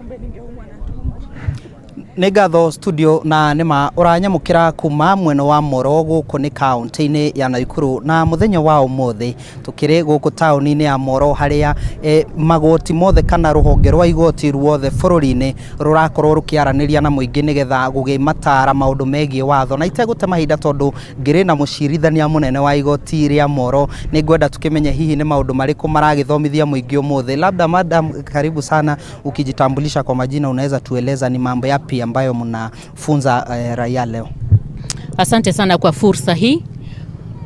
Kumbe ningeumwa na tumbo. Nĩ ngatho studio, na nĩma ũranyamũkĩra kuma mwena wa Moro, gũkũ nĩ kaunti-inĩ ya Naikuru, na mũthenya wa ũmũthĩ tũkĩrĩ gũkũ taũni-inĩ ya Moro harĩa magoti mothe kana rũhonge rwa igoti ruothe bũrũri-inĩ rũrakorwo rũkĩaranĩria na mũingĩ nĩgetha gũgĩmatara maũndũ megiĩ watho. Na itegũte mahinda, tondũ ngĩrĩ na mũcirithania mũnene wa igoti rĩa Moro, nĩ ngwenda tukĩmenye hihi nĩ maũndũ marĩkũ maragĩthomithia mũingĩ ũmũthĩ. Labda madam, karibu sana. Ukijitambulisha kwa majina, unaweza tueleza ni mambo yapi ambayo mnafunza raia leo? Asante sana kwa fursa hii.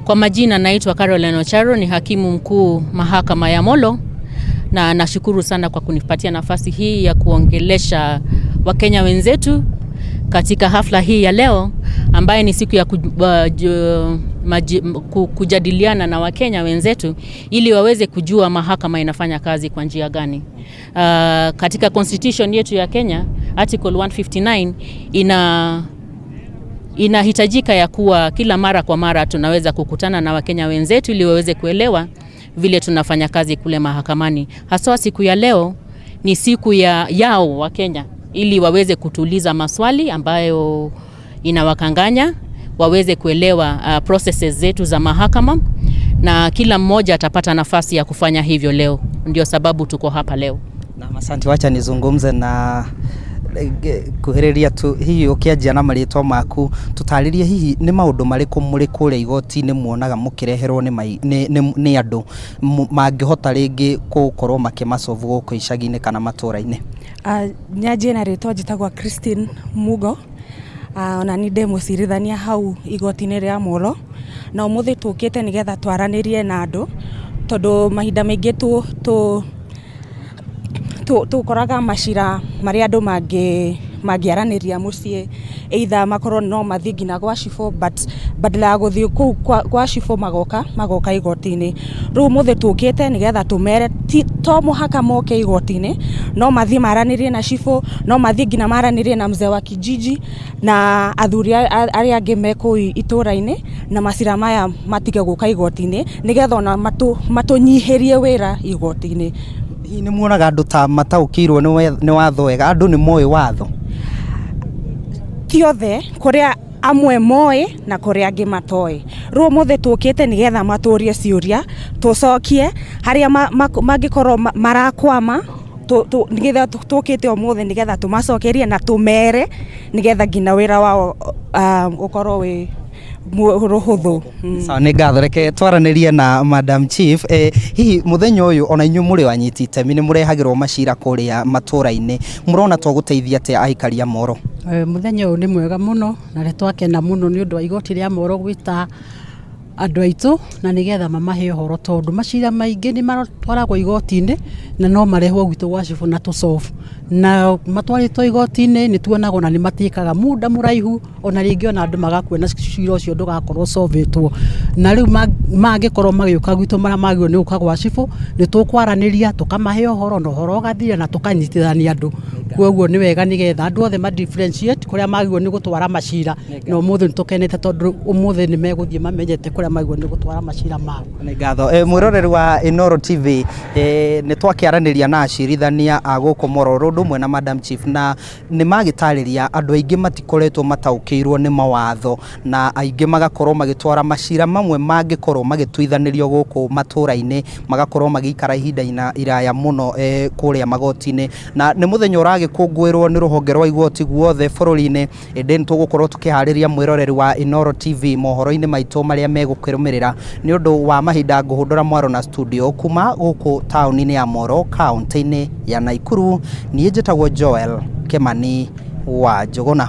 Kwa majina naitwa Caroline Ocharo, ni hakimu mkuu mahakama ya Molo, na nashukuru sana kwa kunipatia nafasi hii ya kuongelesha Wakenya wenzetu katika hafla hii ya leo ambaye ni siku ya kujadiliana na Wakenya wenzetu ili waweze kujua mahakama inafanya kazi kwa njia gani. Katika constitution yetu ya Kenya, Article 159 inahitajika ya kuwa kila mara kwa mara tunaweza kukutana na Wakenya wenzetu ili waweze kuelewa vile tunafanya kazi kule mahakamani. Haswa siku ya leo ni siku yao Wakenya ili waweze kutuuliza maswali ambayo inawakanganya, waweze kuelewa processes zetu za mahakama, na kila mmoja atapata nafasi ya kufanya hivyo leo. Ndio sababu tuko hapa leo. Na asante, wacha nizungumze na kuhĩrĩria tu, hihi ũkĩanjia na marĩtwa maku, tũtarĩrie hihi nĩ maũndũ marĩkũ mũrĩ kũrĩa igoti-inĩ muonaga mũkĩreherwo nĩ andũ mangĩhota rĩngĩ gũkorwo makĩmacobu gũkũ icagi-inĩ kana matũra-inĩ? Nyanjie na rĩtwa, njĩtagwo Christine Mugo. Ona ni ndĩ mũcirithania hau igoti-inĩ rĩa Molo, na ũmũthĩ tũkĩte nĩgetha twaranĩrie na andũ, tondũ mahinda maingĩ tũkoraga macira marĩa andũ mangĩaranĩria mũciĩ, either makorwo no mathiĩ nginya gwa cibũ, but badala ya gũthiĩ kũu gwa cibũ magoka igoti-inĩ. Rĩu ũmũthĩ tũkĩte nĩgetha tũmere ti to mũhaka moke igoti-inĩ, no mathiĩ maranĩrie na cibũ, no mathiĩ nginya maranĩrie na mzee wa kijiji na athuri arĩa angĩ me kũu itũra-inĩ, na macira maya matige gũka igoti-inĩ, nĩgetha ona matũnyihĩrie wĩra igoti-inĩ. Hihi nĩ muonaga andũ ta mataũkĩirwo nĩ watho wega? Andũ nĩ moĩ watho? Ti othe, kũrĩa amwe moĩ na kũrĩa angĩ matoĩ. Rĩu ũmũthĩ tũkĩte nĩgetha matũrie ciũria, tũcokie harĩa mangĩkorwo marakwama, nĩgetha tũkĩte ũmũthĩ nĩgetha tũmacokerie na tũmere nĩgetha nginya wĩra wao ũkorwo wĩ rũhũthũ. Sawa, nĩ ngatho. Reke twaranĩrie na Madam Chief. Hihi mũthenya ũyũ ona inyuĩ mũrĩ anyiti itemi, nĩ mũrehagĩrwo macira kũrĩa matũra-inĩ, mũrona to gũteithia atĩa aikari a Moro? Mũthenya ũyũ nĩ mwega mũno na nĩ twakena mũno nĩ ũndũ wa igoti rĩa Moro gwĩta andũ aitũ na nĩgetha mamahe ũhoro, tondũ macira maingĩ nĩ matwaragwo igoti-inĩ na no marehwo gwitũ gwa cibũ na tũsolve, na matwarĩtwo igoti-inĩ nĩ tuonaga ona nĩ matĩkaga muda mũraihu, ona rĩngĩ ona andũ magakua na cira ũcio ndũgakorwo solvetwo. Na rĩu mangĩkorwo magĩũka gwitũ, marĩa magĩrĩirwo nĩ gũka gwa cibũ, nĩ tũkwaranĩria, tũkamahe ũhoro na ũhoro ũgathira na tũkanyitithania andũ. Koguo nĩ wega nĩgetha andũ othe ma differentiate kũrĩa magĩrĩirwo nĩ gũtwara macira, na ũmũthĩ nĩ tũkenete tondũ ũmũthĩ nĩ megũthiĩ mamenyete kũrĩa magĩrĩirwo nĩ gũtwara macira mao. Nĩ ngatho. Mwĩroreri wa Inooro TV, nĩ twakĩaranĩria na acirithania a gũkũ Moro ũndũ ũmwe na Madam Chief, na nĩ magĩtarĩria andũ aingĩ matikoretwo mataũkĩirwo nĩ mawatho, na aingĩ magakorwo magĩtwara macira mamwe mangĩkorwo magĩtuithanĩrio gũkũ matũra-inĩ, magakorwo magĩikara ihinda iraya mũno kũrĩa magoti-inĩ. Na nĩ mũthenya ũragĩkũngũĩrwo nĩ rũhonge rwa igoti guothe bũrũri-inĩ, ĩndĩ nĩ tũgũkorwo tũkĩharĩria mwĩroreri wa Inooro TV mohoro-inĩ maitũ marĩa megũkĩrũmĩrĩra. Nĩ ũndũ wa mahinda, ngũhũndũra mwaro na studio kuma gũkũ taũni-inĩ ya Moro, kaunti-inĩ ya Naikuru. Niĩ njĩtagwo Joel Kĩmani wa Njũgũna.